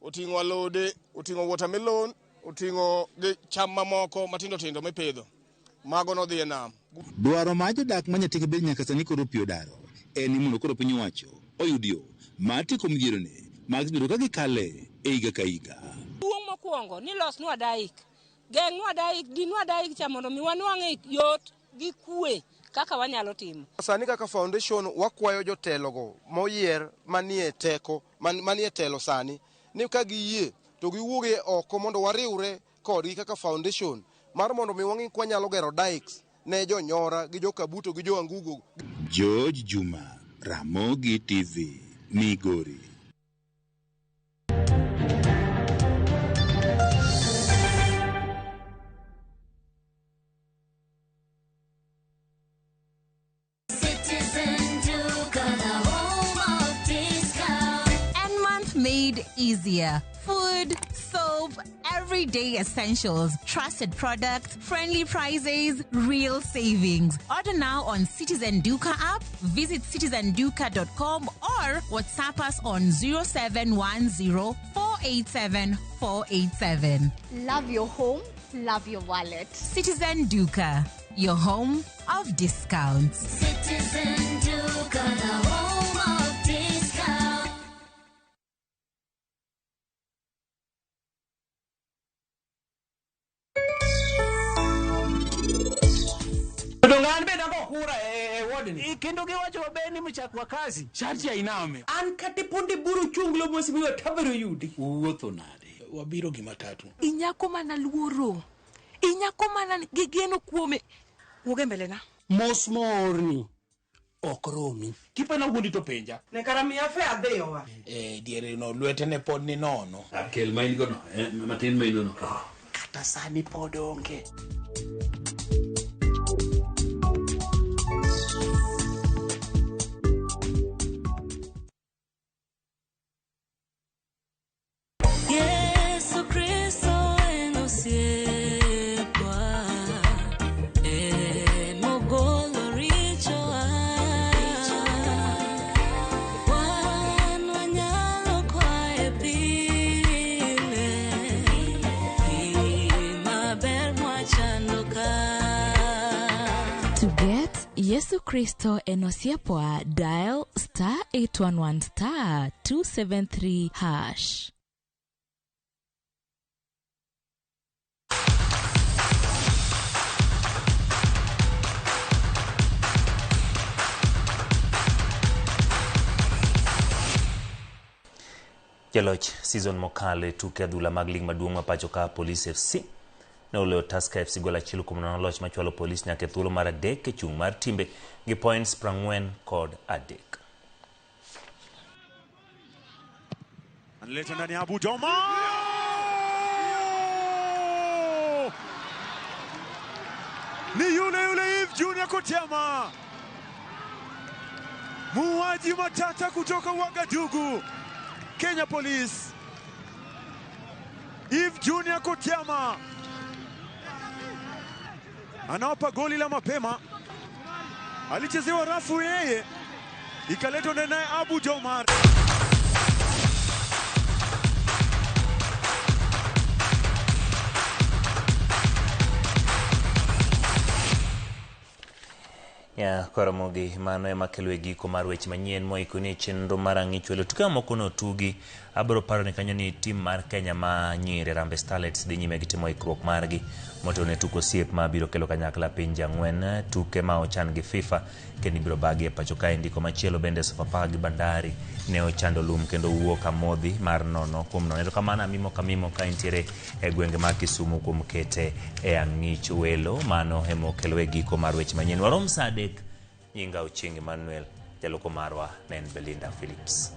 Speaker 18: oting'o alode, oting'o watermelon, Oting'o gi cham mamoko matindo tindo mipidho. Mago nodhi e nam.
Speaker 7: Dwaro mar jodak ma Nyatike bende nyaka sani koro pi odaro en ni mondo koro piny owacho oyud yo mar tieko midhieroni ma gisebedo ka gikale e higa ka higa.
Speaker 15: Duong' mokwongo ni losnwa daik, geng'nwa daik, dinwa daik cha mondo mi wanwang'e yot gi kwe kaka wanyalo timo.
Speaker 2: Sani kaka foundation wakwayo jotelogo moyier manie teko manie telo sani ni ka giyie to giwuog e oko mondo wariwre kodgi kaka foundation mar mondo mi wang'i kwanyalo gero dikes ne jonyora gi jokabuto gi joangugo.
Speaker 7: George Juma, Ramogi TV, Migori.
Speaker 3: Citizen Duka, the home of discount.
Speaker 5: And month made easier. Food, soap, everyday essentials, trusted products, friendly prices, real savings. Order now on Citizen Duka app, visit citizenduka.com or WhatsApp us on 0710 487 487.
Speaker 6: Love your home, love your wallet.
Speaker 5: Citizen Duka, your home of discounts.
Speaker 3: Citizen Duka, the home of discount.
Speaker 9: Donge an bende ago kura e ward ni.
Speaker 30: Kendo giwacho maber ni mchak wa kazi sharti ainame.
Speaker 9: An kata punde buru chunglo mheshimiwa tabiro yudi.
Speaker 20: Uwuotho nade? Wabiro gi matatu.
Speaker 4: Inyako mana luoro. Inyako mana gi geno kuome. Wuog e mbele na.
Speaker 20: Mos moorni ok romi. Kipena wuondi to penja.
Speaker 9: Ne kara miya fe adhiyowa.
Speaker 20: E diere no lwete ne pod ni nono.
Speaker 21: Kel ma in go no, matin ma in go no.
Speaker 20: Kata sani pod onge.
Speaker 3: Yesu Kristo en osiepwa, en mogolo richowa. Wan wanyalo kwaye pile, gima ber mwachando ka.
Speaker 4: To get Yesu Kristo en osiepwa, dial star 811 star 273 hash.
Speaker 1: Jaloch season mokalo e tuke adhula mag lig maduong' ma pacho ka Police FC ne oloyo Tusker FC gol 1-0 loch machwalo Police nyaka e thuolo mar 3 e chung' mar timbe gi points 43.
Speaker 22: Analeta ndani ya Abu Joma. Ni yule yule Eve Junior Kotema, muuaji matata kutoka Ouagadougou, Kenya Police. Eve Junior Kotema anawapa goli la mapema. Alichezewa rafu yeye, ikaletwa naye Abu Jomar.
Speaker 1: Ya koromogi mano ema kelo e giko mar weche manyien moikoni e chenro mar ang'ich welo. Tuke mamoko notugi. Abiro paro ni kanyo ni tim mar Kenya ma nyiri Harambee Starlets dhi nyime gi timo ikruok margi motelo ne tuko osiep ma biro kelo kanyakla pinje ang'wen. Tuke ma ochan gi FIFA kendo ibiro bagi e pacho kae. Ndiko machielo bende Sofapaka gi Bandari ne ochando lum kendo wuok amodhi mar 0-0. Erokamano Amimo Kamimo ka intiere e gwenge mag Kisumu kuom kete e ang'ich welo. Mano ema okelo e giko mar weche manyien. Warom saa 3. Nyinga Ochieng' Emmanuel, jaloko marwa ne en Belinda Phillips.